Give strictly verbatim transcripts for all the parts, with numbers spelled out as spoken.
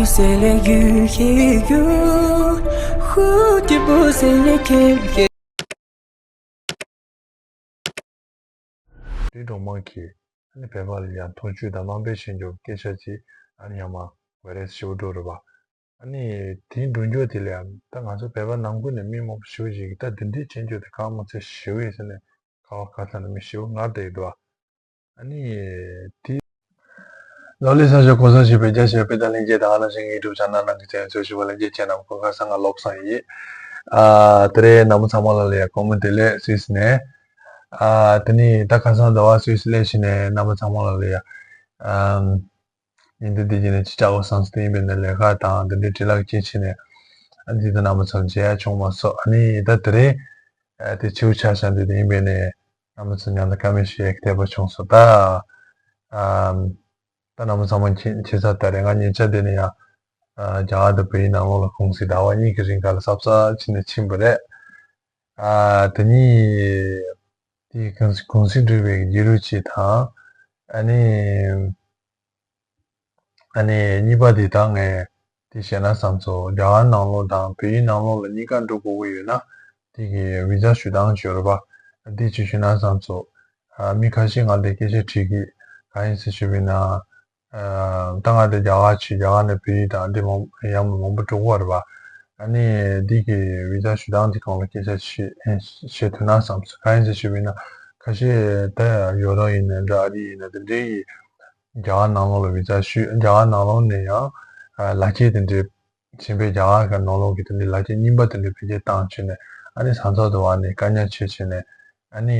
C'est les yeux qui jouent, who tu peux, c'est les cœurs qui སྒྲོལ་མ་གིས་ཨ་ནི་བོད་པ་ལ་ཡང་ཐོ་ཅོ་དང་དམའ་འབེབས་བྱེད་མཁན་སྐད་ཆ་ཅིག་ཨ་ནི་ཡང་མ་བེ་རེས་ཞུ་འགྲོ་རེད་པ། ཨ་ནི་དེའི་འགྲོ་རྒྱུ་དེ་ལ་ཡང་ད་ང་ཚོ་བོད་པ་ནང་ཁུལ་ནས་མི་མང་པོ་ཞེ་པོ་ཅིག་གིས་ད་དེ་འདྲའི་བྱེད་རྒྱུ་དེ་ཁག་མ་ཚད་ཞེ་པོ་ཡིན་ཟེར་ནས་ཁ་བ་ཁ་ཚ་ནས་མི་ཞེ་པོ་ངར་བསྡད་ཡོད་འདུག་ཨ་ནི་དེ། ལོ་ལེ་ས་ཞོ་གོ་ས་ཞིག་བེད་སྤྱོད་བྱས་པའི་ད་ལན་རྒྱས་དང་ཨ་ན་ཞིང་ཡུ་ཊུབ་ཆ་ནལ་ནང་གི་ཚན་ཚོད་ཞུ་བ་ལན་རྒྱས་བྱས་ནམ་གོ་ཁ་སང་ང་ལོབ་སང་ཡིན། ཨ་དེ་རེད་ནམ་ཚང་མ་ལ་ལ་ཡ་གོ་མི་དེ་ལས་སུད་སི་ནས། ཨ་དེ་ནི་ད་ཁ་སང་ཟླ་བ་སུད་སི་ལས་ཤི་ནས་ནམ་ཚང་མ་ལ་ལ་ཡ། ཨམ། ཡིན་དུས་དེ་རྗེས་ནས་ཅི་ཅག་བ་སང་སྟེ་ཡིན་པའི་ནས་ལས་ཀ་དང་དེ་འདྲའི་འབྲེལ་ལག་ཅི་བྱས་ནས། ཨ་འདི་ད་ནམ་ཚང་མཇལ་ཡ་བྱུང་མ་སོང་ཨ་ནི་ད་དེ་རེད། ཨ་དེ་ཆེའུ་ཆ་ཤ་འདི་དེ་ཡིན་པའི་ནས་ནམ་ཚང་མཉམ་དུ་བཀའ་མོལ་ཞུ་ཡ་ཐེབས་པ་བྱུང་སོང་ད། ཨམ། ད་ནམ་ཚང་མ་ཁྱེད་ཁྱེད་ཚ་ད་རེ་ང་ཉེ་ཆ་དེ་ནས་ཡང་རྒྱ་གར་དང་བལ་ཡུལ་ནང་ལོགས་ལ་གུང་སེང་ཟླ་བ་གཉིས་ཀྱི་རིང་ག་ལ་གཟབ་གཟབ་བྱས་ནས་ཕྱིན་པ་རེད། ཨ་དེ་ནས་དེའི་གུང་གུང་སེང་འགྲུལ་པའི་བརྒྱུད་རིམ་ཅིག་དང་། ཨ་ནི་ཨ་ནི་གཉིས་པ་དེ་ད་ངས་དེ་བཤད་ན་བསམ་སོང་རྒྱ་གར་ནང་ལོགས་དང་བལ་ཡུལ་ནང་ལོགས་ལ་གཉིས་ཀ་འགྲོ་དགོས་ཀྱི་ཡོད་ན་དེ་གི་བི་ཛ་ཞུ་སྟངས་ཅིག་ཡོད་རེད་པ། དེ་ཅིག་ཞུས་ན་བསམ་སོང་། ཨ་མི་ཁ་ཤས་ང་ལ་སྐད་ཆ་དྲིས་ཀྱི་གང་ཡིན་ཟེར་ཞུས་པ་ཡིན་ན། ཨ་ད་ང་དེ་རྒྱ་གར་ཕྱིན་རྒྱ་གར་ནས་བལ་ཡུལ་དང་འདི་མང་ཡང་མང་པོ་འགྲོ་གི་ཡོད་རེད་པ། ཨ་ནི་འདི་གི་བི་ཛ་ཞུ་སྟངས་དེ་སྒང་ལ་སྐད་ཆ་བཤད་བཤད་ཐུབ་ན་བསམ་སོང་། གང་ཡིན་ཟེར་ཞུས་པ་ཡིན་ན་ཁ་ཤས་ད་ཡོ་རོབ་ཡིན་ནའི་འདྲ་ཨ་རི་ཡིན་ནའི་དེ་འདྲའི་གི་རྒྱ་གར་ནང་ལོགས་ལ་བི་ཛ་ཞུས་རྒྱ་གར་ནང་ལོགས་ནས་ཡང་ལག་ཁྱེར་དེ་འདྲའི་གཞན་པའི་རྒྱ་གར་གྱི་ནང་ལོགས་ཀྱི་དེ་འདྲའི་ལག་ཁྱེར་རྙིང་པ་དེ་འདྲའི་བེད་སྤྱོད་བཏང་བྱས་ནས་ཨ་ནི་ས་མཚམས་དུ་བ་ནས་བཀག་ཉར་བྱས་བྱས་ནས་ཨ་ནི་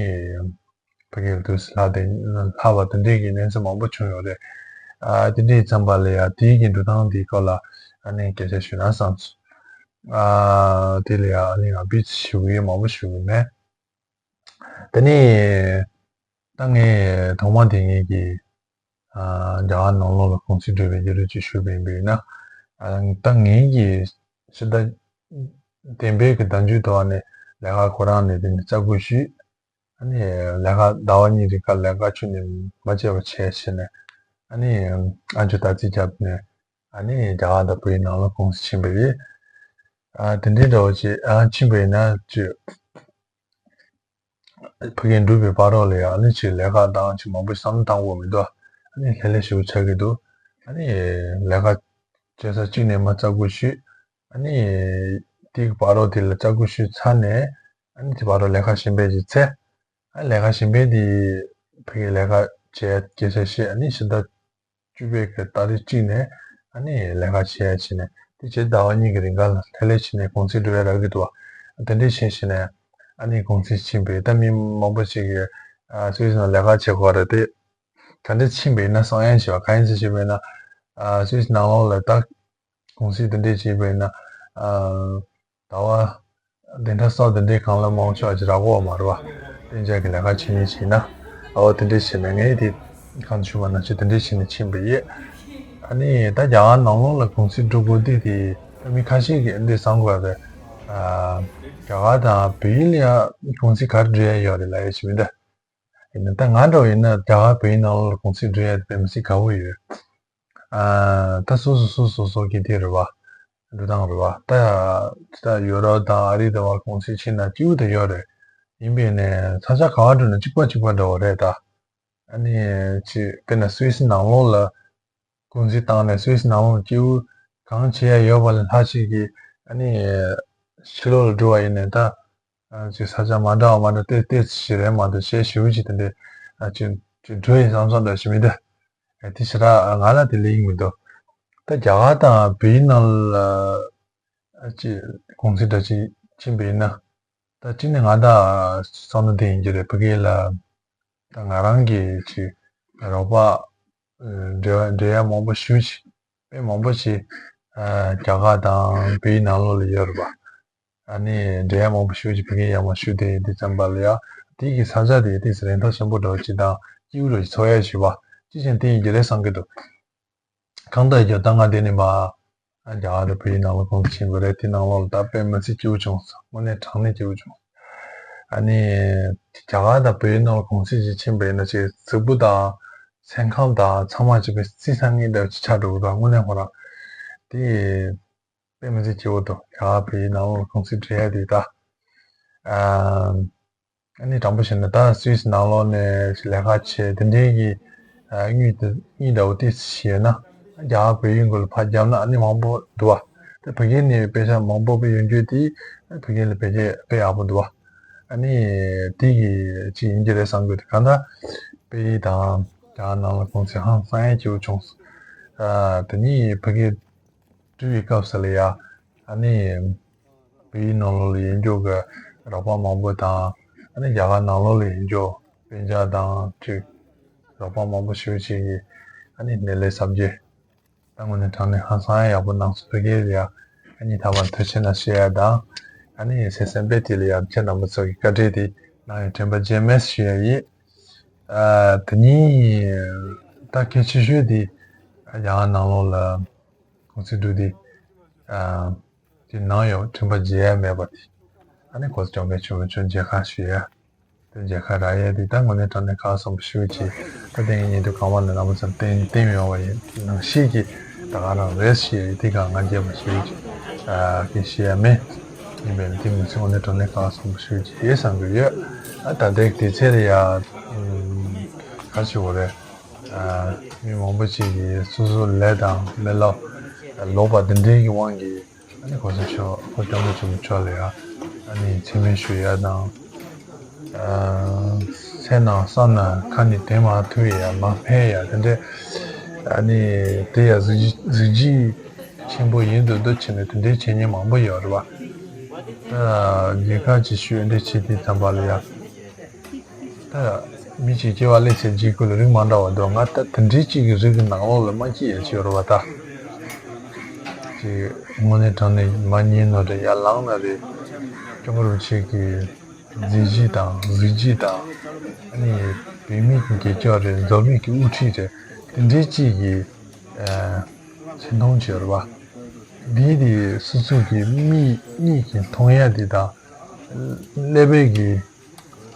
ཕ་གིར་དུས་སུ་ལྷག་དེ་ལྷག་པ་དེ་འདྲའི་གི་གནས་ཚུལ་མང་པོ་བྱུང་ཡོད་རེད། ཨ་དེ་འདྲའི་མཚམས་པ་ལ་ཡང་དེའི་གི་འགྲོ་སྟངས་དེའི་སྐོར་ལ་ཨ་ནི་སྐད་ཆ་ཞུས་ན་བསམ་སོང་། ཨ་དེ་ལ་ཡང་ཨ་ནི་ང་བི་ཛ་ཞུ་གི་ཡོད་མང་པོ་ཞུ་གི་མེད། དེ་ནས་ད་ངས་ཐོག་མ་དེ་ངས་ཀྱི་ཨ་རྒྱ་གར་ནང་ལོགས་ལ་གུང་སེང་འགྲུལ་པའི་བརྒྱུད་རིམ་ཅིག་ཞུས་པ་ཡིན་པས་ན། ཨ་ད་ངས་ཀྱི་ཕྱི་ཟླ་བདུན་པའི་གི་ཟླ་མཇུག་ཏུ་ཨ་ནི་ལས་ཀ་ཁོ་རང་ནས་དེ་ནས་རྩ་དགོས་ཞུས། ཨ་ནི་ལས་ཀ་ཟླ་བ་གཉིས་རིང་ག་ལས་ཀ་ཁྱོན་ནས་མ་བྱས་པ་བྱས་བྱས་ནས་ཨ་ནི་ཨ་མཆོག་ད་རྩིས་བརྒྱབ་ནས་ཨ་ནི་རྒྱ་གར་དང་བལ་ཡུལ་ནང་ལ་གུང་སེང་ཕྱིན་པ་རེད། ཨ་དེ་འདྲའི་འདྲ་བོ་ཅིག་ཨ་ཕྱིན་པ་ཡིན་ན་ཅིག་ཕ་གིར་འགྲུལ་པའི་བར་རོ་ལ་ཡང་ཨ་ནི་ཅིག་ལས་ཀ་དང་ཅིག་མང་པོ་བསམ་བློ་བཏང་དགོས་མི་འདུག་ཨ་ནི་ལྷོད་ལྷོད་ཞེ་པོ་ཆགས་ཀྱི་འདུག་ཨ་ནི་ལས་ཀ་བྱེད་ས་གཅིག་ནས་མར་རྩ་དགོས་ཞུས། ཨ་ནི་དེའི་བར་རོ་དེ་ལ་རྩ་དགོས་ཞུས་ཚར་ནས་ཨ་ནི་དེ་བར་རོ་ལས་ཀ་གཞན་པ་ཅིག་འཚོལ། ཨ་ལས་ཀ་གཞན་པ་དེ་ཕ་གིར་ལས་ཀ་བྱེད་སྐད་ཆ་བཤད་ཨ་ནི་ཕྱི་ཟླ་བཅུ་པའི་གི་ཏ་རིག་གཅིག་ནས་ཨ་ནི་ལས་ཀ་བྱེད་ཡ་བྱས་ནས་དེ་རྗེས་ཟླ་བ་གཉིས་ཀྱི་རིང་ག་ལ་ལྷོད་ལྷོད་བྱས་ནས་གུང་སེང་འགྲུལ་ཡ་རག་གི་འདུག་བ། དེ་འདྲས་བྱས་བྱས་ནས་ཨ་ནི་གུང་སེང་ཕྱིན་པས་ད་མི་མང་པོ་ཅིག་གིས་ཨ་སུད་སི་ནང་ལས་ཀ་བྱེད་དགོས་རེད་དེ། ག་འདྲས་ཕྱིན་པས་ན་བསམ་ཡ་བྱས་པ་གང་ཡིན་ཟེར་བྱས་པས་ན་ཨ་སུད་སི་ནང་ལོགས་ལ་ད་གུང་སེང་དེ་འདྲས་བྱས་པས་ན་ཨ་ཟླ་བ་བདུན་ཕྲག་གསུམ་དེ་འདྲའི་སྒང་ལ་མང་ཆོག་ཅིག་རག་གི་ཡོད་མ་རེད་བ། གཏན་འཇགས་ཀྱི་ལས་ཀ་བྱེད་མཁན་ཞིག་ཡིན་ན། ཨོ་དེ་འདྲས་བྱས་ནས་ངས་དེ་གང་ཞུ་བ་ནང་བཞིན་དེ་འདྲས་བྱས་ནས་ཕྱིན་པ་ཡིན། ཨ་ནི་ད་རྒྱ་གར་ནང་ལོགས་ལ་གུང་སེང་འགྲོ་དགོས་དུས་དེ་ད་མི་ཁ་ཤས་ཀྱིས་འདི་བསམ་དགོས་རེད། ཨ་རྒྱ་གར་དང་བལ་ཡུལ་ལ་ཡང་གུང་སེང་ག་རེ་འགྲོ་ཡ་ཡོད་རེད་ལབ་ཡ་ཞིག་མི་འདུག་ཡིན་ན་ད་ང་འདྲ་བོ་ཡིན་ན་རྒྱ་གར་བལ་ཡུལ་ནང་ལོགས་ལ་གུང་སེང་འགྲོ་ཡ་དེ་དཔེ་མི་སྲིད་དགའ་པོ་ཡོད། ཨ་ད་སོ་སོ་སོ་སོ་སོ་གི་དེ་རེད་བ། འགྲོ་སྟངས་རེད་བ། ད་ད་ཡོ་རོབ་དང་ཨ་རི་དང་བར་གུང་སེང་ཕྱིན་ན་སྐྱིད་པོ་དེ་ཡོད་རེད། ཡིན་པས་ནས་ས་ཆ་ག་བ་འགྲོ་ན་གཅིག་པ་གཅིག་པ་འདྲ་བོ་རེད་ད། ཨ་ནི་ཅི་དཔེར་ན་སུད་སི་ནང་ལོགས་ལ་གུང་སེང་བཏང་ནས་སུད་སི་ནང་ལོགས་སྐྱིད་པོ་གང་བྱེད་ཡ་ཡོད་པ་ལས་ལྷག་ཅིག་གིས་ཨ་ནི་ཕྱི་ལོགས་ལ་འགྲོ་བ་ཡིན་ནས་ད། ཨ་ཅིག་ས་ཆ་མ་འདྲ་བ་མ་འདྲ་ཏོག་ཙམ་ཞིག་རེད་མ་གཏོགས་གཞན་ཞེ་པོ་ཅིག་དེ་འདྲའི་ཨ་ཅིག་ཅིག་འགྲོ་ཡི་བསམ་བསམ་འདྲ་ཞིག་མི་འདུག་ཨ་དེ་ཞེ་དྲག་ང་ལ་དེ་ལས་ཡིན་མི་འདུག་ད་རྒྱ་གར་དང་བལ་ཡུལ་ནང་ལ་ཨ་ཅིག་གུང་སེང་འདྲ་ཅིག་ཕྱིན་པ་ཡིན་ན་ད་གཅིག་ནས་ང་ད་བསམ་བློ་དེ་ཡིན་གྱི་རེད། ཕ་གི་ལ་ད་ང་རང་གི་ཅིག་རོགས་པ་འབྲེལ་བ་འབྲེལ་ཡ་མང་པོ་ཞེ་པོ་ཅིག་དཔེ་མང་པོ་ཅིག་ཨ་རྒྱ་གར་དང་བལ་ཡུལ་ནང་ལོགས་ལ་ཡོད་རེད་པ། ཨ་ནི་འབྲེལ་ཡ་མང་པོ་ཞེ་པོ་ཅིག་ཕ་གིར་ཡར་མར་ཞུ་བསྡད་ཡོད་དུས་ཙམ་པ་ལ་ཡ་དེ་གི་ས་ཆ་དེ་ཏོག་ཙམ་རིན་ཐང་ཆེན་པོ་འདྲ་བོ་ཅིག་དང་སྐྱིད་པོ་འདྲ་བོ་ཅིག་ཚོར་ཡ་ཞིག་བ་ཅི་བྱས་ནས་དེ་ཡིན་གྱི་རེད་བསམ་གྱི་འདུག་གང་ལྟར་ཡང་ད་ང་དེ་ནས་མར་རྒྱ་གར་དང་བལ་ཡུལ་ནང་ལ་གུང་སེང་ཕྱིན་པ་རེད། དེ་ནང་ལོགས་ལ་ད་དཔེ་མི་སྲིད་སྐྱིད་པོ་བྱུང་སོང་། དངོས་གནས་དྲང་གནས་སྐྱིད་པོ་བྱུང་སོང་། ཨ་ནི་རྒྱ་གར་དང་བལ་ཡུལ་ནང་ལ་གུང་སེང་ཅིག་ཕྱིན་པ་ཡིན་ན་ཅིག་གཟུགས་པོ་དང་སེམས་ཁམས་དང་ཚང་མ་ཅིག་དཔེ་རྩིས་ས་ངེས་འདྲ་ཅིག་ཆགས་འགྲོ་གི་འདུག་དངོས་གནས་ཁོ་རང་ དེ་དཔེ་མི་སྲིད་སྐྱིད་པོ་འདུག་ཡ། བོད་ཡིག་ནང་ལོགས་ལ་གུང་སེང་སྦྲེལ་ཡ་དེ་ད། ཨ་ནི་དྲང་པོ་བཤད་ན་ད་སུད་སི་ནང་ལོགས་ནས་ལས་ཀ་བྱས་དེ་འདྲའི་གི་ཨ་དངུལ་དེ་གཉིས་འདྲ་བོ་ཏོག་ཙམ་ཡོད་ན། རྒྱ་གར་བོད་ཡིག་སྐོར་ལ་ཕར་བརྒྱབ་ན་ཨ་ནི་མང་པོ་འདུག་བ། དེ་བོད་སྐད་ནས་དཔེ་ཆ་མང་པོ་དཔེ་ཡོང་རྒྱུ་དེ་བོད་སྐད་ལ་བེད་སྤྱོད་དཔེ་ཡག་པོ་འདུག་བ། ཨ་ནི་དེ་གི་ཅིག་ཡིན་གྱི་རེད་བསམ་གྱི་འདུག་གང་ལྟར་བོད་ཡིག་དང་རྒྱ་གར་ནང་ལ་གུང་སེང་ཧང་སང་ཡ་སྐྱིད་པོ་བྱུང་སོང་། ཨ་དེ་ནས་བོད་སྐད་འབྲི་བའི་སྐབས་སུ་ལ་ཡ། ཨ་ནི་བོད་ཡིག་ནང་ལོགས་ལ་ཡོད་རྒྱུ་གི་རོགས་པ་མང་པོ་དང་། ཨ་ནི་རྒྱ་གར་ནང་ལོགས་ལ་ཡོད་རྒྱུ་དཔེ་ཆ་དང་ཅིག་རོགས་པ་མང་པོ་ཞེ་པོ་ཅིག་གིས་ཨ་ནི་སྣེ་ལེན་གཟབ་རྒྱས། ད་དངོས་གནས་དྲང་གནས་ཧང་སང་ཡག་པོ་གནང་སོང་། བོད་སྐད་ལ་ཡ་ཨ་ནི་ཐ་མ་ཐུགས་རྗེ་གནང་ཞུ་ཡ་དང་། ཨ་ནི་སེམས་པ་དེ་ལ་ཡ་ཁྱེད་རྣམ་པ་ཚོ་གི་བཀའ་དྲིན་དེ་ནམ་ཡང་དྲན་པ་བརྗེད་མེད་ཞུ་ཡ་ཡིན། ཨ་དེ་ནས་ད་གལ་ཆེ་ཤོས་དེ་རྒྱ་གར་ནང་ལོགས་ལ་གུང་སེང་འགྲོ་དུས། ཨ་དེ་ནམ་ཡང་དྲན་པ་བརྗེད་ཡ་མེད་པ་དེ། ཨ་ནི་གོང་ས་སྐྱབས་མགོན་ཆེན་པོ་མཆོག་མཇལ་ཁ་ཞུ་ཡ། དེ་མཇལ་ཁ་རག་ཡས་དེ་ད་དངོས་གནས་དྲང་གནས་ཁག་བཟང་པོ་ཞེ་པོ་ཅིག་ད་ལྟའི་ཉིན་དུ་གང་བ་ནས་རྣམ་པ་ཚོར་བསྟན་བསྟན་ཡོང་བ་ཡིན་ནང་བཞིན་གྱི་ད་ག་རང་རེད་ཞེས་དེ་ག་ང་རྒྱལ་པོ་ཞེ་པོ་ཅིག་ཨ་གི་ཞེས་ཡ་མེད། ཡིན་པས་ན་དེ་མི་ཚེ་དངོས་གནས་དྲང་གནས་ཁག་བཟང་པོ་ཞེ་པོ་ཅིག་ཡོད་བསམ་གྱི་ཡོད། ཨ་ད་ལྟའི་དུས་ཚོད་ལ་ཡ་ག་ཞུ་དགོས་རེད། ཨ་མི་མང་པོ་ཅིག་གིས་སོ་སོ་ལས་དང་མི་ལོ་ལོག་པ་འདི་འདྲའི་གི་དབང་གིས། ཨ་ནི་གོང་ས་མཆོག་གོང་ས་སྐྱབས་མགོན་ཆེན་པོ་མཆོག་ལ་ཡང་ཨ་ནི་མཚན་སྨད་ཞུ་ཡ་དང་། ཨ་སེམས་ནང་བསམ་ན་ཁ་ནས་འདོན་མ་ཐུབ་ཡ་མ་ཕན་ཡ་དེ་འདྲ། ཨ་ནི་དེ་ཡ་གཟི་བརྗིད་གཟི་བརྗིད་ཆེན་པོ་ཡིན་འདུག་འདུག་བྱས་ནས་དེ་འདྲའི་བྱེད་མཁན་མང་པོ་ཡོད་རེད་བ། ད་རྒྱལ་ཁ་ཅིག་ཞུ་འདྲ་བྱེད་དུས་ཙམ་པ་ལ་ཡ། ད་མི་གཅིག་སྐྱེ་བ་སླེབས་ཚེ་རྗེས་ཁོ་ལ་རིགས་མ་འདྲ་བ་འདུག་ང་ད་དེ་འདྲའི་གཅིག་གི་རིགས་ཀྱི་ནང་ལོགས་ལ་མ་སྐྱེས་ཡ་ཅིག་ཡོད་རེད་བ་ད། ཅིག་དངོས་གནས་དྲང་གནས་མ་ཉན་ནོ་རེད། ཡར་ལངས་ན་རེད། སྐྱབས་མགོན་རིན་པོ་ཆེ་གི་མཛད་རྗེས་དང་གཟི་བརྗིད་དང་། ཨ་ནི་བོད་མི་གི་རྒྱལ་ཁབ་རེད། འཛམ་གླིང་གི་དབུ་ཁྲིད་རེད། དེ་འདྲའི་གཅིག་གི་ཨ་མཚན་མཐོང་བྱས་རེད་བ། འདི་དེ་སོ་སོ་གི་མིག་གཉིས་ཀྱིས་མཐོང་ཡ་དེ་དང་། ཀླད་པའི་གི་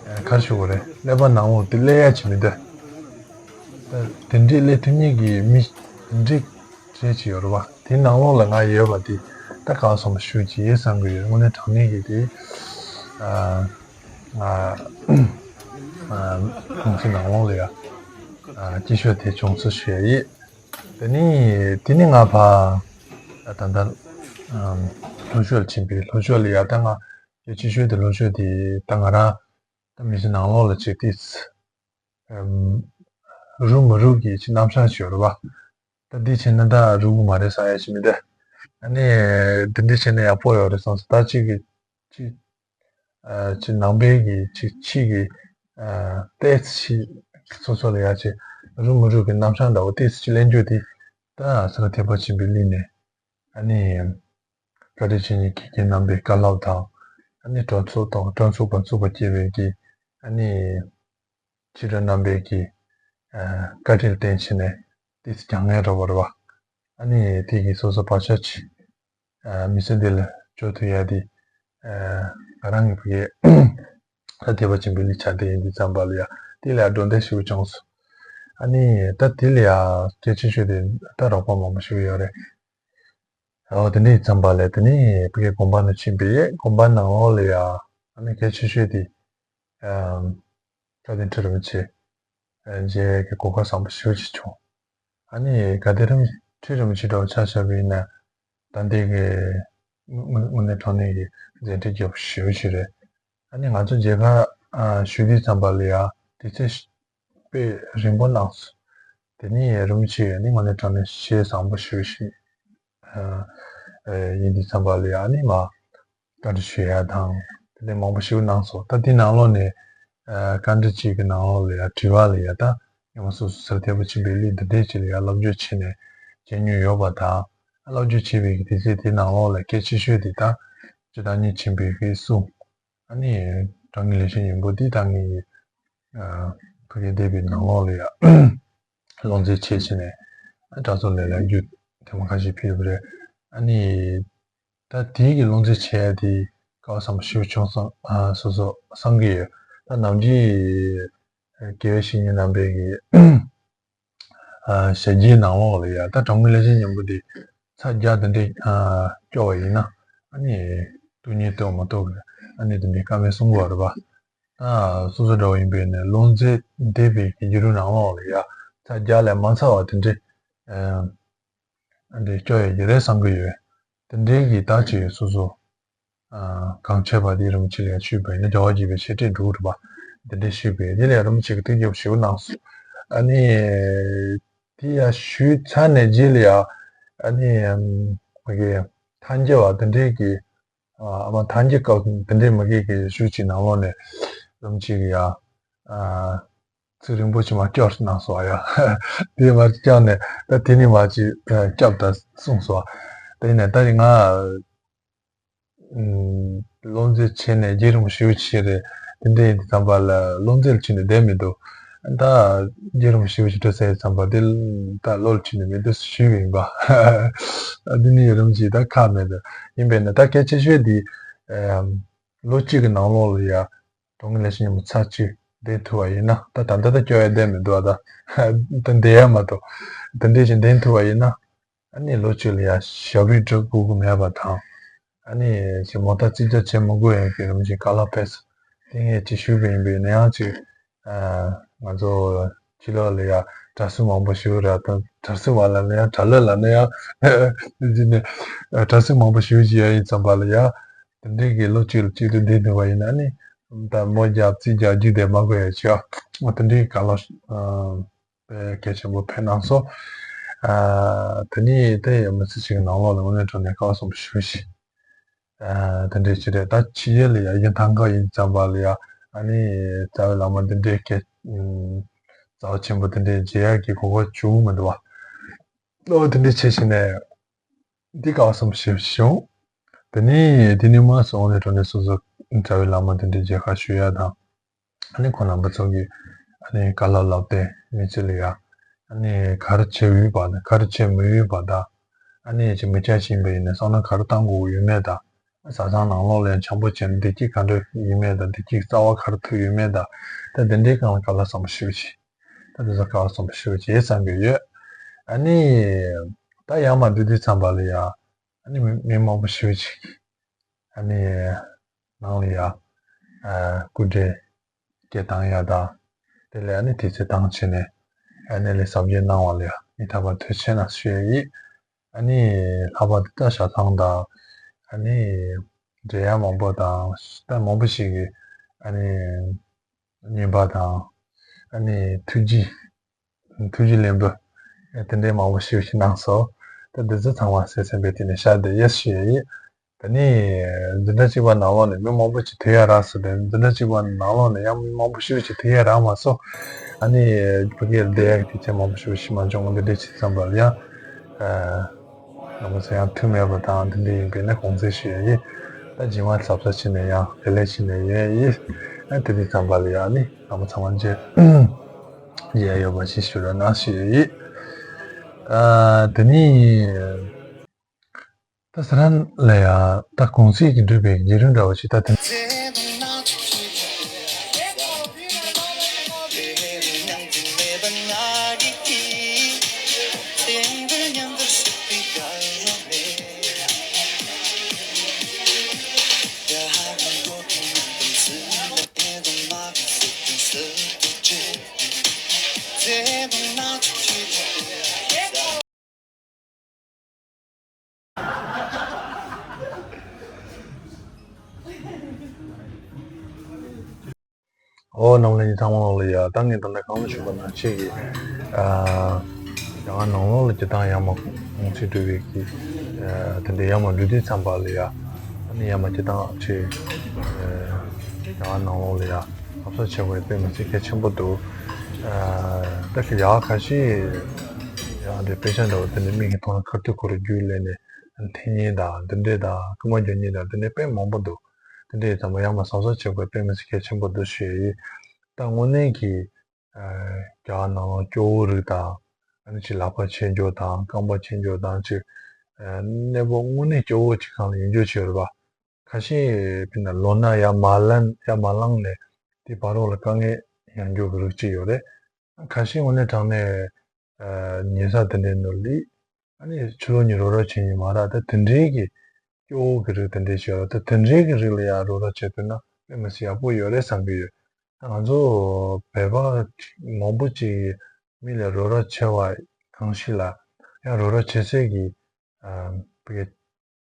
ཨ་ག་རེ་ཞུ་དགོས་རེད། ཀླད་པ་ནང་ལོགས་དེ་སླེབས་ཡ་ཅིག་མི་འདུག་ད་དེ་འདྲའི་སླེབས་ཐུབ་མཁན་གྱི་མི་དེ་འདྲའི་གྲས་ཅིག་ཡོད་རེད་བ། དེ་ནང་ལོགས་ལ་ང་ཡོད་པ་དེ་ད་གང་སོང་ཞུ་ཅིག་ཡོད་བསམ་གི་ཡོད། དངོས་གནས་དྲང་གནས་ཀྱི་དེ་ཨ་ང་ཨ་གུང་སེང་ནང་ལོགས་ལ་ཡ་ཨ་སྐྱིད་ཤོས་དེ་བྱུང་སོང་ཞུ་ཡ་ཡིན། དེ་ནི་དེ་ནི་ང་ཕ་ད་ལྟ་ཨ་ལྷོ་ཕྱོགས་ལ་ཕྱིན་པའི་ལྷོ་ཕྱོགས་ལ་ཡ་ད་ང་སྐད་ཆ་ཤོད་དེ་ལྷོ་ཕྱོགས་དེ་ད་ང་རང་ད་མི་ཚེ་ནང་ལོགས་ལ་ཅིག་ཏིས་རུ་མི་རུ་གི་ཅིག་རྣམ་གཞག་ཅིག་ཡོད་རེད་བ། ད་འདི་བྱས་ན་ད་རུ་གི་མ་རེད་ས་ཡ་ཅིག་མི་འདུག་ཨ་ནི་འདི་འདྲ་བྱས་ན་ཡག་པོ་ཡོད་རེད་བསམ་སོང་། ད་ཅིག་གི་ཅིག་ཨ་ཅིག་ནང་པའི་གི་ཅིག་ཕྱི་གི་ཨ་ཏོག་ཙམ་ཅིག་སོ་སོ་ལ་ཡ་ཅིག་རུ་མི་རུ་གི་རྣམ་གཞག་འདྲ་བོ་ཏོག་ཙམ་ཅིག་ལེན་རྒྱུ་དེ་ད་ས་ག་ཐེག་པ་ཆེན་པོའི་གླིང་ནས་ཨ་ནི། བཀའ་དྲིན་ཆེ་ཉིད་ཀྱི་རྒན་རྣམ་པའི་བཀའ་སློབ་དང་། ཨ་ནི་གྲོས་ཚོགས་དང་གྲོས་ཚོགས་པ་ཚོགས་པ་སྐྱེ་བའི་གི་ཨ་ནི་ཕྱི་དྲོ་རྣམ་པའི་གི་ཨ་བཀའ་དྲིན་བརྟེན་བྱས་ནས་ཏིས་ཀྱང་ངའི་རོགས་པ་རེད་བ། ཨ་ནི་དེ་གི་སོ་སོ་བག་ཆགས་ཆེ་ཨ་མི་ཚེ་འདི་ལ་སྤྱོད་ཐུབ་ཡ་དེ་ཨ་ང་རང་གི་ཕ་གི་ས་ཐེག་པ་ཆེན་པོའི་གླིང་ཆ་དེ་ཡིན་དུས་ཙམ་པ་ལ་ཡ་དེ་ལ་ཡ་འགྲོ་འདོད་ཞེ་པོ་བྱུང་སོང་། ཨ་ནི་ད་དེ་ལ་ཡ་སྐད་ཆ་ཤོད་དེ་ད་རོགས་པ་མང་པོ་ཞིག་ཡོད་རེད། ཨོ་དེ་འདྲའི་ཙམ་པ་ལས་དེ་ནི་ཕ་གི་དགོན་པ་ནང་ཕྱིན་པས་དགོན་པ་ནང་ལོགས་ལ་ཡ་ཨ་ནི་གལ་ཆེ་ཤོས་དེ་ཨམ་དགའ་ལྡན་ཁྲི་རིན་པོ་ཆེ་མཇལ་གྱི་གོ་སྐབས་བཟང་པོ་ཞེ་པོ་ཅིག་བྱུང་། ཨ་ནི་དགའ་ལྡན་རིན་ཁྲི་རིན་པོ་ཆེ་འདྲ་བོ་ཆ་བཞག་པ་ཡིན་ན་ད་ལྟའི་གི་དངོས་དངོས་གནས་དྲང་གནས་ཀྱི་མཛད་འཕྲིན་རྒྱས་པོ་ཞེ་པོ་ཅིག་རེད། ཨ་ནི་ང་ཚོ་མཇལ་ཁ་ཨ་ཞུ་དུས་ཙམ་པ་ལ་ཡ་དུས་ཚོད་དཔེ་རིང་པོ་གནང་སོང་། དེ་ནི་རིན་པོ་ཆེ་ཡིས་ནི་དངོས་གནས་དྲང་གནས་ཞེ་བཟང་པོ་ཞུ་ཞིག་ཨ་ཨ་ཡིན་དུས་ཙམ་པ་ལ་ཡ་ནི་མ་བཀའ་འདྲི་ཞུ་ཡ་དང་དེ་ནས་མང་པོ་ཞིག་གནང་སོང་། ད་དེ་ནང་ལོགས་ནས་ཨ་བཀའ་འདྲི་གཅིག་གི་ནང་ལོགས་ལ་ཡ་དྲི་བ་ལ་ཡ་ད་ཉི་མ་སོ་སོ་ས་ཐེག་པ་ཆེན་པོའི་གླིང་འདི་འདྲའི་ཅིག་ལ་ཡ་སློབ་སྦྱོང་བྱས་ནས་མཇལ་མྱོང་ཡོད་པ་དང་སློབ་སྦྱོང་བྱས་པའི་གི་དུས་ཚོད་དེ་ནང་ལོགས་ལ་གལ་ཆེ་ཤོས་དེ་ད་སྤྱིར་བཏང་ཉིད་ཆེན་པོའི་གི་གསུང་། ཨ་ནི་དྲང་ངེས་ལེགས་བཤད་སྙིང་པོ་འདི་ད་ངས་ཨ་ཕ་གིར་བསྡད་པའི་ནང་ལོགས་ལ་ཡ་ལུང་འདྲེན་བྱས་བྱས་ནས་ཨ་གྲྭ་ཚང་ལ་ལ་རྒྱུ་ཐེངས་མ་ཁ་ཤས་ཕེབས་པ་རེད། ཨ་ནི་ད་དེའི་གི་ལུང་འདྲེན་བྱས་ཡ་དེ་སྐལ་བ་བཟང་པོ་ཞེ་པོ་བྱུང་སོང་ཨ་སོ་སོ་བསམ་གི་ཡོད། ད་ནམ་རྒྱུན་དགེ་བའི་བཤེས་གཉེན་རྣམ་པའི་གི་ཨ་ཞལ་རྒྱུན་ནང་ལོགས་ལ་ཡ་ད་དྲང་ངེས་ལེགས་བཤད་སྙིང་པོ་འདི་ ཚར་བརྒྱ་དེ་འདྲས་ཨ་སྐྱོར་བ་ཡིན་ན་ཨ་ནི་སྟོན་ཉན་སྟོན་མ་གཏོགས་ཨ་ནི་དེ་འདྲས་ཀ་མེད་གསུང་གི་ཡོད་རེད་པ། ད་སོ་སོ་འདྲ་བོ་ཡིན་པས་ནས་བློ་འཛིན་འདས་པའི་གི་བརྒྱུད་རིམ་ནང་ལོགས་ལ་ཡ་ཚར་བརྒྱ་ལས་མ་ཚར་བ་དེ་འདྲས་ཨ་འདྲས་སྐྱོར་ཡ་གི་རེད་བསམ་གི་ཡོད། དེ་འདྲས་གི་ད་ཅིག་སོ་སོ་ཨ་གང་བྱས་པ་དེ་རིན་པོ་ཆེ་ལ་ཡ་ཞུས་པས་ནས་རྒྱལ་བ་དགྱེས་པའི་བྱེད་སྒྲས་འགྲུབ་རེད་པ། དེ་འདྲས་ཞུས་པས་དེ་ལ་ཡ་རིན་པོ་ཆེ་གི་ཐུགས་རྗེ་ཞུ་གནང་སོང་། ཨ་ནི་དེ་ཡ་ཞུས་ཚར་ནས་རྗེས་ལ་ཡ་ཨ་ནི་ཨམ་མ་གི་ཐལ་འགྱུར་བ་དེ་འདྲས་གི་ཨ་མ་ཐལ་འགྱུར་སྐབས་དེ་འདྲས་མ་གི་གི་ཞུ་ཅིག་ནང་ལོགས་ནས་རིན་པོ་ཆེ་གི་ཡ་ཨ་ཚིག་རིང་པོ་ཅིག་མ་སྐྱོར་གནང་སོང་ཡ། དེ་མ་སྐྱོར་ནས་ད་དེ་ནི་མ་ཅིག་སྐྱབས་ད་གསུངས་སོང་། དེ་ནས་ད་ང་བློ་འཛིན་བྱས་ནས་རྗེས་རིང་པོ་ཞེ་པོ་ཅིག་རེད། དེ་འདྲ་ཡིན་དུས་ཙམ་པ་ལ་བློ་འཛིན་ལ་ཕྱིན་ནས་བསྡད་མི་འདུག་ད་རྗེས་རིང་པོ་ཞེ་པོ་ཅིག་འགྲོ་ཟེར་ཙམ་པ་དེ་ད་བློ་ལ་ཕྱིན་ནས་མི་འདུག་ཞུས་པ་ཡིན་པ། འདི་ནི་རིམ་གྱིས་ད་ཁག་མེད་འདུག་ཡིན་པས་ན་ད་གལ་ཆེ་ཤོས་འདི་ལོ་གཅིག་གི་ནང་ལོགས་ལ་ཡ་གྲོང་གི་ལས་བྱེད་མཉམ་པོ་ཚར་གཅིག་བསྡད་ཐུབ་པ་ཡིན་ན་ད་ད་ལྟ་ད་སྐྱོ་ཡ་བསྡད་མི་འདུག་ད་ད་བསྡད་ཡ་མ་གཏོགས་དེ་འདྲས་ཅིག་བསྡད་ཐུབ་པ་ཡིན་ན། ཨ་ནི་ལོ་གཅིག་ལ་ཡ་ཞབས་བྲོ་འགྲོ་དགོས་ཀྱི་མེད་པ་དང་། ཨ་ནི་ཅིག་མོ་ཊ་རྩིས་རྒྱག་བྱེད་མི་དགོས་ཡ་གི་རིམ་བཞིན་དཀའ་ལས་འཕེལ་སོང་། དེ་ངས་ཅིག་ཞུས་པ་ཡིན་པས་ན་ཡང་ཅིག་ཨ་ང་ཚོ་ཕྱི་ལོགས་ལ་ཡ་གྲྭ་ཟུར་མང་པོ་ཞིག་ར་དང་གྲྭ་ཟུར་བ་ལ་ལ་ཡ་གྲྭ་ལོད་ལ་ལ་ཡ་འདི་ནས་གྲྭ་ཟུར་མང་པོ་ཞིག་ཅིག་ཡ་ཡིན་ཙམ་པ་ལ་ཡ་དེ་འདྲའི་གི་ལོ་གཅིག་ལ་གཅིག་ཏུ་བསྡད་ཐུབ་པ་ཡིན་ན་ནི་ད་མོ་རྒྱག་རྩིས་རྒྱག་རྒྱུ་དེ་མ་དགོས་ཡ་ཅིག་ཨ་དེ་འདྲའི་དཀའ་ལས། དཔེ་གལ་ཆེན་པོ་ཕེབས་གནང་སོང་། ཨ་དེ་ནས་དེ་ཡང་མི་ཚེ་གཅིག་གི་ནང་ལོགས་ལ་དངོས་གནས་དྲང་གནས་སྐལ་བ་བཟང་པོ་ཞེ་པོ་ཞིག་ཨ་དེ་འདྲའི་ཅིག་རེད། ད་ཕྱི་རྒྱལ་ལ་ཡ་ཡིན་ཐང་ག་ཡིན་ཙམ་པ་ལ་ཡ་ཨ་ནི་རྩ་བའི་བླ་མ་དེ་འདྲའི་སྐད་རྩ་བ་ཆེན་པོ་དེ་འདྲའི་མཇལ་ཡག་གི་གོ་སྐབས་བྱུང་མི་འདུག་བ། ཨོ་དེ་འདྲའི་བྱས་ཕྱིན་ནས་འདི་སྐལ་བ་བཟང་པོ་ཞེ་པོ་ཞིག་བྱུང་། དེ་ནས་དེ་ནས་མ་སོང་ནས་དྲང་གནས་སོ་སོ་རྩ་བའི་བླ་མ་དེ་འདྲའི་མཇལ་ཁ་ཞུ་ཡ་དང་། ཨ་ནི་ཁོང་རྣམ་པ་ཚོ་གིས་ཨ་ནི་བཀའ་སློབ་བསླབས་ཏེ་མི་ཚེ་ལ་ཡ་ཨ་ནི་ག་རེ་བྱེད་འོས་པ་དང་ག་རེ་བྱེད་མི་འོས་པ་དང་། ཨ་ནི་ཅིག་མི་སྐྱ་ཞིག་ཡིན་པ་ཡིན་ན་བསམ་བློ་ག་རེ་བཏང་དགོས་ཡོད་མེད་དང་། བཟའ་ཚང་ནང་ལོགས་ལ་ཡང་བྱམས་པོ་བྱས་ནས་བདེ་སྐྱིད་ག་འདྲ་ཡོད་མེད་དང་། བདེ་སྐྱིད་རྩ་བ་ག་རེ་ཐུག་ཡོད་མེད་དང་། ད་དེ་འདྲའི་སྒང་ལ་བཀའ་སློབ་བཟང་པོ་ཞེ་པོ་ཅིག་ད་དེ་ཚོ་སྐལ་བ་བཟང་པོ་ཞེ་པོ་ཅིག་བསམ་གྱི་ཡོད། ཨ་ནི་ད་ཡར་མར་འགྲོ་དུས་ཙམ་པ་ལ་ཡ་ཨ་ནི་མི་མི་མང་པོ་ཞེ་པོ་ཅིག་ཨ་ནི་ནང་ལ་ཡ་ཨ་སྐུ་འདྲ་སྐད་བཏང་ཡ་དང་། དེ་ལས་ཨ་ནི་དེ་ཚེ་བཏང་བྱས་ནས་ཨ་ནི་ལས་ཟབ་རྒྱས་གནང་བ་ལ་ཡ་ཨ་ནི་ཐར་པ་ཐོབ་ཆེ་ན་ཞུ་ཡ་ཡིན། ཨ་ནི་ལྷག་པར་དུ་ད་ཞལ་ཐང་དང་ཨ་ནི་འབྲེལ་ཡ་མང་པོ་དང་ད་མང་པོ་ཞིག་གིས་ཨ་ནི་བརྙན་པར་དང་ཨ་ནི་ཐུགས་རྗེ་ཐུགས་རྗེ་ལེགས་འབུལ་དེ་འདྲའི་མང་པོ་ཞིག་ཞིག་གནང་སོང་། ད་འདི་ཚོ་ཚང་མ་གསན་གསན་པའི་དེ་ནས་ཤར་བསྡད་ཡོད་ཞུ་ཡ་ཡིན། ད་ནི་འཛིན་གྲྭ་གཅིག་པ་ནང་ལོགས་ནས་མི་མང་པོ་ཞིག་ཐུག་ཡ་རག་སོང་། དེ་འཛིན་གྲྭ་གཅིག་པ་ནང་ལོགས་ནས་ཡང་མི་མང་པོ་ཞིག་ཞིག་ཐུག་ཡ་རག་མ་སོང་། ཨ་ནི་ཕ་གིར་བསྡད་ཡ་གི་དུས་ཚོད་མང་པོ་ཞིག་ཞིག་མ་བྱུང་། འདི་འདྲའི་ཕྱི་ཙམ་པ་ལ་ཡང་། ང་མ་ཚོ་ཡང་ཐུག་མེད་པ་དང་འདི་འདྲ་ཡིན་པས་ན་དགོངས་སེལ་ཞུ་ཡ་ཡིན། ད་རྗེས་མ་གཟབ་གཟབ་བྱས་ནས་ཡང་ལེ་ལེ་བྱས་ནས་ཡོད་ཡིན། ཨ་དེ་དུས་ཙམ་པ་ལ་ཡང་ནི་ང་མ་ཚང་མ་མཇལ་ཡ་ཡོད་པ་ཞིག་ཞུ་རོགས་གནང་ཞུ་ཡ་ཡིན། ཨ་དེ་ནི་ད་ས་ར་ལ་ཡ་ད་གུང་ཚིགས་ཀྱི་འགྲུབ་པའི་བརྒྱུད་རིམ་འདྲ་བ་ཞིག་ད་དེ། ཨོ་རྣམ་པ་ལྷན་རྒྱས་ཚང་མ་ལ་ཡ། ད་ངས་ད་ལྟ་གོང་ལ་ཞུས་པ་ནང་བཞིན་གྱི་ཨ་རྒྱ་གར་ནང་ལོགས་ལ་སྤྱིར་བཏང་ཡར་མར་གུང་ཚིགས་འགྲུབ་པའི་གི་ཨ་དེ་འདྲའི་ཡར་མར་འགྲོ་དུས་ཙམ་པ་ལ་ཡ། ཨ་ནི་ཡར་མར་སྤྱིར་བཏང་ཨ་ཅེ་ཨ་རྒྱ་གར་ནང་ལོགས་ལ་ཡ་ལྷ་བསངས་བྱེད་དགོས་དཔེ་མི་སྲིད་གལ་ཆེན་པོ་འདུག་ཨ་ད་ཁྱེད་རྒྱ་གར་ཁ་ཤས་ཡ་འདི་དཔེ་ཆ་འདྲ་བོ་དེ་འདྲའི་མིག་གིས་མཐོང་ན་ཁ་ཐུག་ཁོ་རང་རྒྱུད་ལས་ནས་འཐེན་མཁན་དང་འདི་འདྲས་དང་རྐུ་མ་རྒྱག་མཁན་དང་འདི་འདྲས་དཔེ་མང་པོ་འདུག་དེ་འདྲའི་ཚང་མ་ཡར་མར་གཟབ་གཟབ་བྱེད་དགོས་དཔེ་མི་སྲིད་གལ་ཆེན་པོ་འདུག་ཞུ་ཡ་ཡིན། ད་དངོས་གནས་ཀྱི་ཨ་རྒྱ་གར་ནང་ལ་སྐྱོ་བོ་རིགས་དང་ཨ་ནི་ཅིག་ལག་པ་ཆད་འགྱོ་དང་རྐང་པ་ཆད་འགྱོ་དང་ཅིག་ཨ་གནས་བབ་དངོས་གནས་སྐྱོ་བོ་ཅིག་སྒང་ལ་ཡོད་འགྱོ་ཅིག་ཡོད་རེད་པ། ཁ་ཤས་དཔེར་ན་ལོ་ན་ཡར་མ་ལངས་ཡར་མ་ལངས་ནས་དེ་བར་རོགས་ལ་དཀའ་ངལ་ཡོང་འགྱོ་གི་རིགས་ཅིག་ཡོད་རེད། ཁ་ཤས་དངོས་གནས་དྲང་གནས་ཨ་ཉལ་ས་དེ་འདྲའི་ནང་ལ་ ཨ་ནི་ཕྱི་ལོགས་ནས་རོགས་རོགས་བྱེད་མཁན་མ་རག་ད་དེ་འདྲའི་གི་སྐྱོ་བོ་གི་རིགས་དེ་འདྲའི་ཞིག་ཡོད་རེད། ད་དེ་འདྲའི་གི་རིགས་ལ་ཡང་རོགས་རོགས་བྱེད་ཐུབ་ན་དཔེ་མི་སྲིད་ཡག་པོ་ཡོད་རེད་བསམ་གི་ཡོད། ད་ང་ཚོ་བོད་པ་མང་པོ་ཅིག་གིས་མི་ལ་རོགས་རོགས་བྱེད་པ་གང་ཞིག་ལ་ཡང་རོགས་རོགས་བྱེད་སའི་གི་ཨ་བྱེད་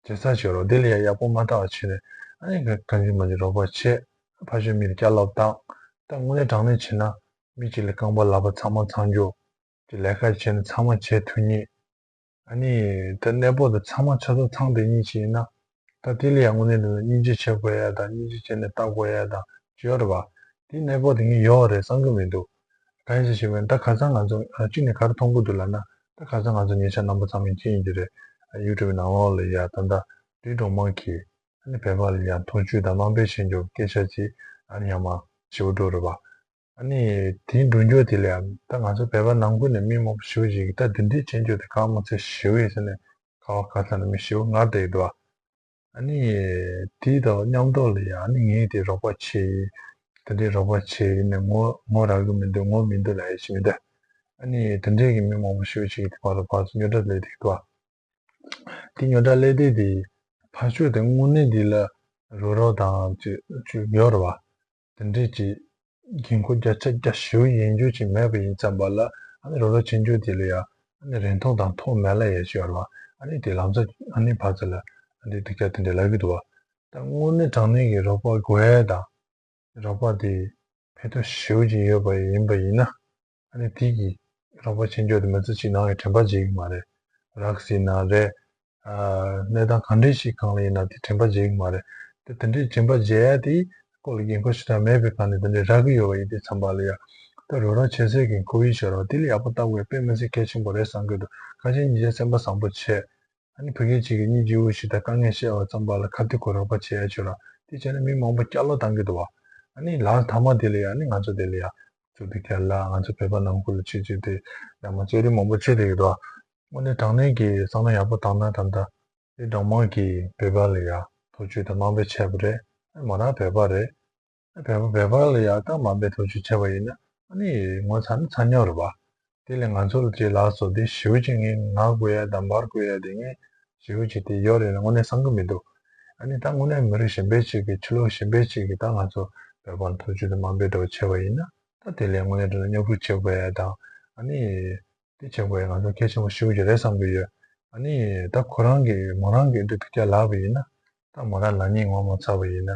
ས་ཞིག་ཡོད་རེད། དེ་ལ་ཡང་ཡག་པོ་མ་ལྟ་བ་བྱས་ནས་ཨ་ནི་གང་བྱུང་མང་བྱུང་རོགས་པ་བྱེད། ཕར་ཕྱོགས་མི་ལ་བསྐྱར་ལབ་བཏང་། ད་དངོས་གནས་དྲང་གནས་བྱས་ན་མི་གཅིག་ལ་རྐང་པ་ལག་པ་ཚང་མ་ཚང་རྒྱུ། ཅིག་ལས་ཀ་བྱས་ན་ཚང་མ་བྱེད་ཐུབ་མཁན། ཨ་ནི་ད་གནས་སྤོ་དང་ཚང་མ་ཆ་ཚང་ཚང་བསྡད་མཁན་ཞིག་ཡིན་ན། ད་དེ་ལ་ཡང་དངོས་གནས་དྲང་གནས་སྙིང་རྗེ་བྱེད་དགོས་ཡ་དང་སྙིང་རྗེ་བྱས་ནས་ལྟ་དགོས་ཡ་དང་ཅིག་ཡོད་རེད་པ། དེ་གནས་སྤོ་དེ་ངས་ཡོད་རེད་བསམ་གི་མི་འདུག་གང་ཡིན་ཟེར་ཞུས་པ་ཡིན་ན་ད་ཁ་སང་ང་ཚོ་ཨ་གཅིག་ནས་ག་རེ་མཐོང་གི་འདུག་ལབ་ན། ད་ཁ་སང་ང་ཚོ་ཉེ་ཆར་རྣམ་པ་ཚང་མས་མཁྱེན་ཡོད་ཀྱི་རེད། ཡུ་ཊུབ་ནང་ལོགས་ལ་ཡ་ད་ལྟ་རི་སྒྲོལ་མ་གིས་ཨ་ནི་བོད་པ་ལ་ཡ་ཐོ་ཅོ་དང་དམའ་འབེབས་བྱེད་འཇོག་སྐད་ཆ་ཅིག་ཨ་ནི་ཡང་མ་ཞེ་པོ་འགྲོ་རེད་པ། ཨ་ནི་དེའི་འགྲོ་འཇུག་དེ་ལ་ཡང་ད་ང་ཚོ་བོད་པ་ནང་ཁུལ་ནས་མི་མང་པོ་ཞེ་པོ་ཅིག་གིས་ད་འདི་འདྲའི་བྱེད་འཇོག་དེ་གང་མ་ཚད་ཞེ་པོ་ཡིན་ཟེར་ནས་ག་བ་ག་ས་ནས་མི་ཞེ་པོ་ངར་བསྡད་ཀྱི་འདུག་ཨ་ནི་དེའི་དང་མཉམ་དུ་ལ་ཡང་ཨ་ནི་ངས་དེ་རོགས་པ་བྱས་ཡིན། དེ་འདྲའི་རོགས་པ་བྱས་ཡིན་ནས་ངོ་ངོ་རག་གི་མི་འདུག་ངོ་མི་འདུག་ལབ་ཡ་ཞིག་མི་འདུག་ཨ་ནི་དེ་འདྲའི་གི་མི་མང་པོ་ཞེ་པོ་ཅིག་གིས་དེ་བར་དུ་ཕར་ཚུར་རྙོག་དྲ་སླེབས་བསྡད་ཀྱི་འདུག་དེ་རྙོག་དྲ་སླེབས་དུས་དེ་ཕར་ཕྱོགས་དེ་དངོས་གནས་འདི་ལ་རོགས་རོགས་དང་ཅིག་ཅིག་ཡོད་རེད་པ། དེ་འདྲའི་ཅིག་འགན་ཁུར་བརྒྱ་ཆ་བརྒྱ་ཞེ་པོ་ཡིན་རྒྱུ་ཅིག་མེད་པ་ཡིན་ཙམ་པ་ལ་ཨ་ནི་རོགས་རོགས་བྱེད་རྒྱུ་དེ་ལ་ཡང་ཨ་ནི་རིན་ཐང་དང་ཐོག་མེད་ལབ་ཡ་ཅིག་ཡོད་རེད་པ། ཨ་ནི་དེ་ལམ་སང་ཨ་ནི་ཕར་ཚུར་ལ་ཨ་ནི་སྡུག་ཅག་དེ་འདྲ་ལབ་ཀྱི་འདུག་པ། ད་དངོས་གནས་དྲང་གནས་ཀྱི་རོགས་པ་དགོས་ཡ་དང་། རོགས་པ་དེ་ཕན་ཐོགས་ཞེ་པོ་ཅིག་ཡོད་པ་ཡིན་པ་ཡིན་ན། ཨ་ནི་དེ་གི་རོགས་པ་བྱེད་འཇོག་དེ་མི་ཚེ་གཅིག་ནང་ཡང་དྲན་པ་བརྗེད་ཀྱི་མ་རེད། རག་ཟིན་ན་རེད། ཨ་གནས་སྟངས་གང་འདྲ་ཞིག་སྒང་ལ་ཡིན་ན་དེ་དྲན་པ་བརྗེད་ཀྱི་མ་རེད། དེ་དེ་འདྲའི་དྲན་པ་བརྗེད་ཡ་དེ་སྐོར་ལ་འགན་ཁུར་ཞེ་དྲག་མེད་པའི་སྒང་ནས་དེ་འདྲའི་རག་གི་ཡོད་པ་ཡིན་དུས་ཙམ་པ་ལ་ཡ། ད་རོགས་རོགས་བྱེད་སའི་འགན་ཁུར་ཡིན་ཤོད་རོགས་དེ་ལ་ཡག་པོ་ལྟ་དགོས་དཔེ་མི་སྲིད་གལ་ཆེན་པོ་རེད་བསམ་གྱི་འདུག་ཁ་ཤས་ཉིན་ཤས་སེམས་པ་བཟང་པོ་བྱས། ཨ་ནི་ཕ་གི་གཅིག་གིས་གཉིས་ཀྱི་འུ་ཞིག་དང་དཀའ་ངལ་བཤད་པ་ཙམ་པ་ལ་ཁ་གཏད་གུ་རོགས་པ་བྱེད་ཡ་ཆོད་ར། དེ་བྱས་ན་མི་མང་པོ་སྐྱ་ལོ་བཏང་གི་འདུག་བ། ཨ་ནི་ལག་ཐ་མ་དེ་ལ་ཡ་ཨ་ནི་ང་ཚོ་དེ་ལ་ཡ། ཚུར་དེ་ག་ལ་ང་ཚོ་བོད་པ་ནང་ཁུལ་ལ་ཆེད་ཆེད་དེ་ཡ་མ་རྩོད་རིགས་མང་པོ་བྱེད་བསྡད་ཀྱི་འདུག་བ། དངོས་གནས་དྲང་གནས་ཀྱི་བསམ་བློ་ཡག་པོ་བཏང་ན་ད་ལྟ་དེ་སྦྲང་མ་གིས་བོད་པ་ལ་ཡ་ཐོ་ཅོ་དང་དམའ་འབེབས་བྱས་པ་རེད། ཨ་མ་རང་བོད་པ་རེད། བོད་པ་བོད་པ་ལ་ཡག་ཐག་མ་འབད་ཐུགས་རྗེ་ཆེ་བ་ཡིན་ན་ཨ་ནི་ངོ་ཚ་ནི་ཚ་ཉོག་རེད་པ། དེ་ལས་ང་ཚོ་ལ་ཅིག་ལགས་སོ་དེ་ཞེ་པོ་ཅིག་ངས་ང་དགོས་ཡ་དང་འབར་དགོས་ཡ་དེ་ངས་ཞེ་པོ་ཅིག་དེ་ཡོད་རེད་ན་དངོས་གནས་བསམ་གི་མི་འདུག་ཨ་ནི་ད་དངོས་གནས་མི་རིགས་གཞན་པའི་ཅིག་གི་ཕྱི་ལོགས་གཞན་པའི་ཅིག་གི་ད་ང་ཚོ་བོད་པ་ལ་ཐུགས་རྗེ་དང་དམའ་འབེབས་འདྲ་བོ་བྱས་པ་ཡིན་ན་ད་དེ་ལས་དངོས་གནས་དྲང་གནས་སྙོབ་སྒྲིག་བྱེད་དགོས་ཡ་དང་ཨ་ནི། དེ་བྱེད་དགོས་ཡ་ང་ཚོ་གལ་ཆེན་པོ་ཞེ་པོ་ཅིག་རེད་བསམ་གྱི་ཡོད། ཨ་ནི་ད་ཁོ་རང་གིས་མོ་རང་གིས་འདི་ཐུགས་ཁྲལ་ལབ་པ་ཡིན་ན་ད་མོ་རང་ལབ་མཁན་ངོ་མ་ཚ་བ་ཡིན་ན་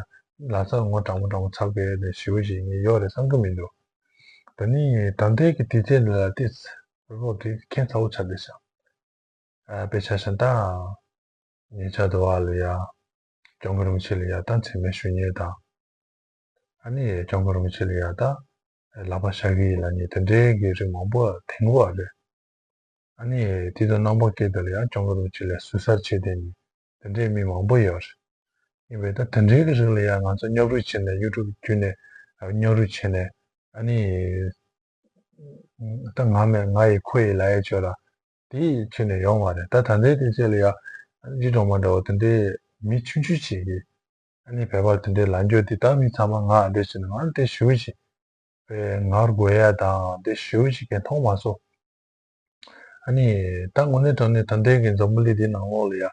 ལབ་ས་ངོ་དྲང་མོ་དྲང་མོ་ཚ་དགོས་ཡ་དེ་ཞེ་པོ་ཅིག་ངས་ཡོད་རེད་བསམ་གྱི་མི་འདུག་ད་ནི་ད་ལྟའི་གི་དུས་ཚོད་འདི་ལ་ཏིས་རོགས་དེ་ཁྱད་མཚར་པོ་ཆགས་བསྡད་ཤག་ཨ་དཔེ་ཆ་བཞག་ན་ད། ཉེ་ཆར་དུ་བ་ལ་ཡ། སྐྱབས་མགོན་རིན་པོ་ཆེ་ལ་ཡ་ད་མཚན་སྨད་ཞུ་མཁན་དང་། ཨ་ནི་སྐྱབས་མགོན་རིན་པོ་ཆེ་ལ་ཡ་ད་ལག་པ་བཞག་གི་ཡིན་ལབ་མཁན་དེ་འདྲའི་གི་རིགས་མང་པོ་ཐེངས་པ་རེད། ཨ་ནི་དེ་དང་རྣམ་པ་ཀུན་ཏུ་ལ་ཡ་སྐྱབས་མགོན་རིན་པོ་ཆེ་ལ་ཟུར་ཟ་བྱེད་བསྡད་མཁན་དེ་འདྲའི་མི་མང་པོ་ཡོད་རེད། ཡིན་པས་ད་དེ་འདྲའི་གི་རིགས་ལ་ཡ་ང་ཚོ་སྙོབ་རུས་བྱས་ནས་ཡུ་ཊུབ་བརྒྱུད་ནས་སྙོབ་རུས་བྱས་ནས་ཨ་ནི། ད་ང་མེད་ང་ཡི་ཁོ་ཡི་ལབ་ཡ་ཆོག་ར། དེ་ཡི་ཁྱོན་ནས་ཡོང་མ་རེད། ད་ད་ལྟའི་དུས་ཚོད་ལ་ཡ། རི་སྒྲོལ་མ་འདྲ་བོ་དེ་འདྲའི་མི་ཆུང་ཆུང་ཞིག་གིས། ཨ་ནི་བོད་པར་དེ་འདྲའི་ལབ་འཇོག་དེ་ད་མི་ཚང་མ་ང་འདྲ་བྱས་ན་ང་དེ་ཞུ་ཞིག་པའི་ངར་དགོས་ཡ་དང་དེ་ཞུ་ཞིག་གི་མཐོང་མ་སོང་། ཨ་ནི་ད་དངོས་གནས་དྲང་གནས་ད་ལྟའི་གི་འཛམ་བུ་གླིང་འདི་ནང་ལོགས་ལ་ཡ།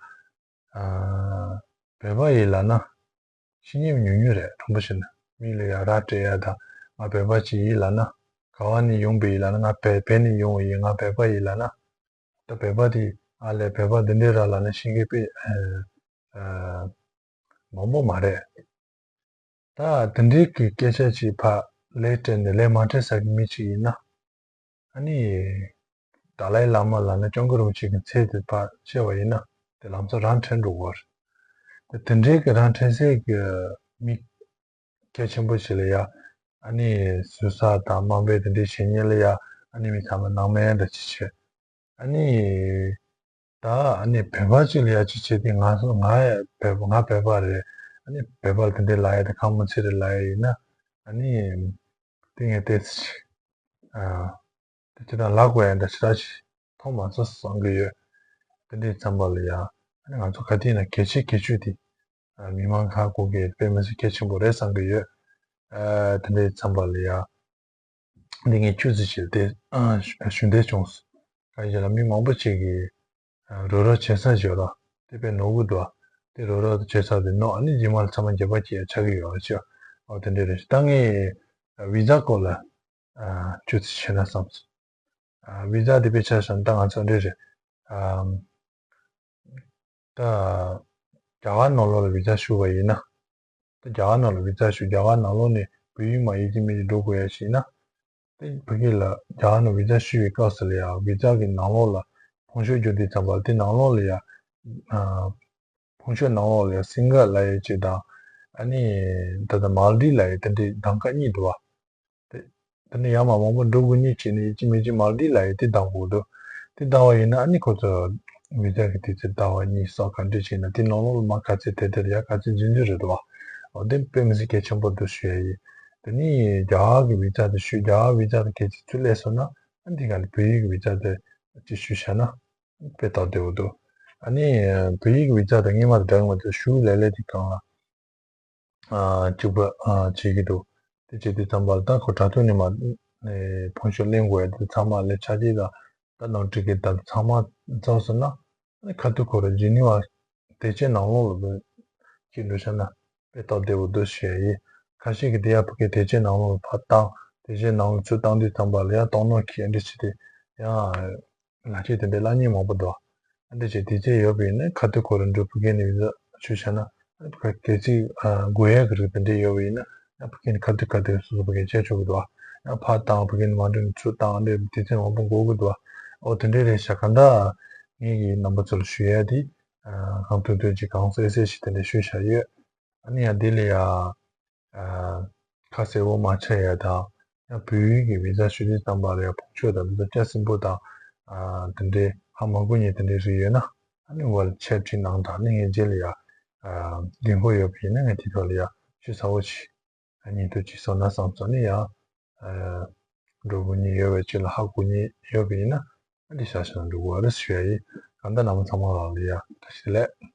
ཨ། བོད་པ་ཡིན་ལབ་ན། ཤི་ཉེས་ཉུང་ཉུང་རེད་དྲང་པོ་བཤད་ན། མི་ལ་ཡ་ར་སྤྲད་ཡ་དང་ང་བོད་པ་ཅིག་ཡིན་ལབ་ན། ག་བ་ནས་ཡོང་པ་ཡིན་ལབ་ན་ང་བོད་བོད་ནས་ཡོང་བ་ཡིན་ང་བོད་པ་ཡིན་ལབ་ན། ད་བོད་པ་དེ་ཨ་ལས་བོད་པ་འདི་འདྲའི་ར་ལབ་ན་ཤེས་མཁན་དཔེ་ཨ། ཨ། མང་པོ་མ་རེད། ད་དེ་འདྲའི་གི་སྐད་ཆ་ཅིག་ཕར་ལན་སྤྲད་ནས་ལན་མ་སྤྲད་ས་གི་མི་ཅིག་ཡིན་ན། ཨ་ནི། ཏཱ་ལའི་བླ་མ་ལབ་ན་སྐྱབས་མགོན་རིན་པོ་ཆེ་གི་མཚན་དེ་ཕར་བཤད་པ་ཡིན་ན་དེ་ལམ་སང་རང་འཕྲད་འགྲོ་གི་རེད། དེ་དེ་འདྲའི་གི་རང་འཕྲད་སའི་གི་མི་གལ་ཆེན་པོ་ཞིག་ལ་ཡ། ཨ་ནི་ཟུར་ཟ་དང་དམའ་འབེབས་དེ་འདྲའི་བྱེད་མཁན་ལ་ཡ་ཨ་ནི་མི་ཚང་མ་སྣང་མེད་འདྲ་ཅིག་བྱེད། ཨ་ནི། ད་ཨ་ནི་བོད་པ་ཅིག་ལ་ཡ་ཅིག་བྱེད་དུས་ང་ང་ཡ་བོད་ང་བོད་པ་རེད། ཨ་ནི་བོད་པ་ལ་དེ་འདྲའི་ལབ་ཡ་དེ་ཁ་མ་ཚིག་རེད་ལབ་ཡ་ཡིན་ན་ཨ་ནི། དེ་ངས་ཏོག་ཙམ་ཅིག་ཨ། དེ་ཅི་ལྟར་ལབ་དགོས་ཡ་འདྲ་ཞེ་དྲག་ཅིག་མཐོང་མ་སོང་བསམ་གྱི་ཡོད། དེ་འདྲའི་ཙམ་པ་ལ་ཡ། ཨ་ནི་ང་ཚོ་ག་དུས་ཡིན་ན་གལ་ཆེ་གལ་ཆེ་དེ། ཨ། མི་མང་ཁག་གོ་གི་དཔེ་མི་སྲིད་གལ་ཆེན་པོ་རེད་བསམ་གྱི་ཡོད། ཨ། དེ་འདྲའི་ཙམ་པ་ལ་ཡ། འདི་ངས་ཆུ་ཚོད་ཅིག་དེ་ཨ་ཞུ་འདོད་བྱུང་སོང་། གང་ཡིན་ཟེར་ན་མི་མང་པོ་ཅིག་གིས་ རོགས་རོགས་བྱེད་ས་ཞོར་ར་དེ་པའི་ནོར་གུ་དུ་དེ་རོགས་རོགས་བྱེད་ས་དེ་ནོར་ཨ་ནི་རྗེས་མ་ལ་ཚང་མ་རྒྱབ་པ་བྱེད་ཡ་ཆགས་ཀྱི་ཡོད་རེད་ཤག་ཨོ་དེ་འདྲ་རེད། ད་ངས་བི་ཛ་སྐོར་ལ་ཅུ་ཚིག་བྱས་ན་བསམ་སོང་། བི་ཛ་དེ་པའི་ཆ་བཞག་ན་ད་ང་ཚོ་འདྲ་རེད། ད་རྒྱ་གར་ནང་ལོགས་ལ་བི་ཛ་ཞུ་བ་ཡིན་ན། ད་རྒྱ་གར་ནང་ལ་བི་ཛ་ཞུ་རྒྱ་གར་ནང་ལོགས་ནས་བོད་ཡིག་མ་ཡིག་ཅིག་མི་ཅིག་འགྲོ་དགོས་ཡ་ཞིག་ཡིན་ན། དེ་བོད་སྐད་ལ་རྒྱ་གར་ནང་བི་ཛ་ཞུ་བའི་སྐབས་སུ་ལ་ཡང་བི་ཛ་གི་ནང་ལོགས་ལ་ཕོན་ཤོག་རྒྱུ་དེ་ཙམ་པ་དེ་ནང་ལོགས་ལ་ཡང་ཕོན་ཤོག་ནང་ལོགས་ལ་ཡང་སིང་གར་ལབ་ཡ་ཅིག་དང་ཨ་ནི་ད་ལྟ་མལ་ཌིབ་ལབ་ཡ་དེ་འདྲའི་གདམ་ག་གཉིས་འདུག་བ། དེ་དེ་ནས་ཡར་མར་མང་པོ་འགྲོ་དགོས་ཉེན་བྱས་ནས་ཡིན་གཅིག་མིན་གཅིག་མལ་ཌིབ་ལབ་ཡ་དེ་གདམ་དགོས་འདུག་དེ་གདམ་པ་ཡིན་ན་ཨ་ནི་ཁོ་ཚོ་བི་ཛ་གི་དུས་ཚོད་ཟླ་བ་གཉིས་སོགས་ག་འདྲ་བྱས་ན་དེ་ནང་ལོགས་ལ་མར་ག་ཚོད་དེ་དེར་ཡར་ག་ཚོད་འཛིན་རྒྱུ་རེད་འདུག་བ། འོ་དེ་དཔེ་མི་སྲིད་གལ་ཆེན་པོ་འདུག་ཞུ་ཡ་ཡིན། དེ་ནས་རྒྱ་གར་གི་བི་ཛ་དེ་ཞུ་རྒྱ་གར་བི་ཛ་དེ་གལ་ཆེ་ཚུལ་ལས་སོང་ན་ཨ་འདི་ག་ནས་བོད་ཡིག་གི་བི་ཛ་དེ་ཅིག་ཞུ་བྱས་ན་དཔེ་སྟབས་བདེ་བོ་འདུག་ཨ་ནི་བོད་ཡིག་གི་བི་ཛ་དེ་སྔོན་མ་དང་འདྲ་གི་མ་འདུག་ཞུ་ལས་ལས་དེ་གང་ལ། གཅིག་པ་བྱེད་ཀྱི་འདུག་དེ་བྱེད་དུས་ཙམ་པ་ལ་ད་ཁོ་དྲ་ཐོག་ནས་མ་ཕོན་ཤོག་ལེན་དགོས་ཡ་དེ་ཚང་མ་ལས་ཆ་རྐྱེན་དང་ད་ནང་འཁྲིད་ཀྱི་ད་ཚང་མ་རྫོགས་སོང་ན་ཁ་ཐུག་ཁོ་ར་ཇི་ནི་ཝ་དེ་ཆའི་ནང་ལོགས་ལ་ཅིག་འགྲོ་བྱས་ན་དཔེ་སྟབས་བདེ་བོ་འདུག་ཞུ་ཡ་ཡིན། ཁ་ཤས་ཀྱིས་དེ་ཡ་ཕ་གིའི་དེ་ཆའི་ནང་ལོགས་ལ་ཕར་བཏང་དེ་ཆའི་ནང་ལ་ཚུར་བཏང་དུས་ཙམ་པ་ལ་ཡང་གཏོང་ནོར་གྱི་འདྲི་བྱེད་དེ་ཡང་། ལག་ཁྱེར་དེ་འདྲའི་གླ་ཉེན་མང་པོ་འདུག་ཨ་འདྲ་བྱས་དེ་ཚོ་ཡོད་པ་ཡིན་ན་ཁ་ཐུག་ཁོ་རང་འགྲོ་ཕ་གི་ནས་བི་ཟ་ཞུ་བྱས་ན་ཨ་ནི་ཕ་གི་གལ་སྲིད་དགོས་ཡ་གི་རིགས་དེ་འདྲ་ཡོད་པ་ཡིན་ན་ཡང་ཕ་གི་ནས་ཁ་ཐུག་ཁ་ཐུག་སོ་སོ་ཕ་གི་བྱས་ཆོག་གི་འདུག་ཡང་ཕར་བཏང་ཕ་གི་ནས་མ་འགྲོ་ནས་ཚུར་བཏང་ཨ་འདྲ་དེ་ཚོ་མང་པོ་དགོས་ཀྱི་འདུག་ཨོ་དེ་འདྲ་རེད་ཤག་གང་ལྟར་ངེད་ཀྱིས་རྣམ་པ་ཚོ་ལ་ཞུ་ཡ་དེ་གང་ཐུབ་ཐུབ་ཅིག་གང་གསལ་གསལ་ཞིག་དེ་འདྲ་ཞུས་བཞག་ཡོད། ཨ་ནི་ཡང་དེ་ལ་ཡང་ཁ་གསལ་བོ་མ་ཆགས་ཡ་དང་ཡང་བོད་ཡིག་གི་བི་ཟ་ཞུ་དུས་ཙམ་པ་ལ་ཡང་ཕོན་ཆོས་དང་འདི་ཚོ་སྐྱ་སིམ་པོ་དང་དེ་འདྲའི་ཧ་མ་གོ་མཁན་དེ་འདྲའི་རིགས་ཡོད་ན་ཨ་ནི་འོག་ལ་ཆེད་བྲིས་གནང་དང་ཨ་ནི་ངའི་རྗེས་ལ་ཡང་འདི་མཁོ་ཡོད་པ་ཡིན་ན་ངས་དེ་ཐོག་ལ་ཡང་ཞུ་ཚ་བོ་ཞིག་ཉན་ཐོས་ཅིག་སོང་ན་བསམ་སོང་ནི་ཡང་འགྲོ་དགོས་ཉེན་ཡོད་པའི་ཆེད་ལ་ཧ་གོ་ཉེན་ཡོད་པ་ཡིན་ན་ཨ་འདི་བྱ་བྱ་ན་འགྲོ་དགོས་རེད་ཞུ་ཡ་ཡིན། གང་ལྟར་རྣམ་པ་ཚང་མ་ལ་ལ་ཡ་བཀྲ་ཤིས་བདེ་ལེགས།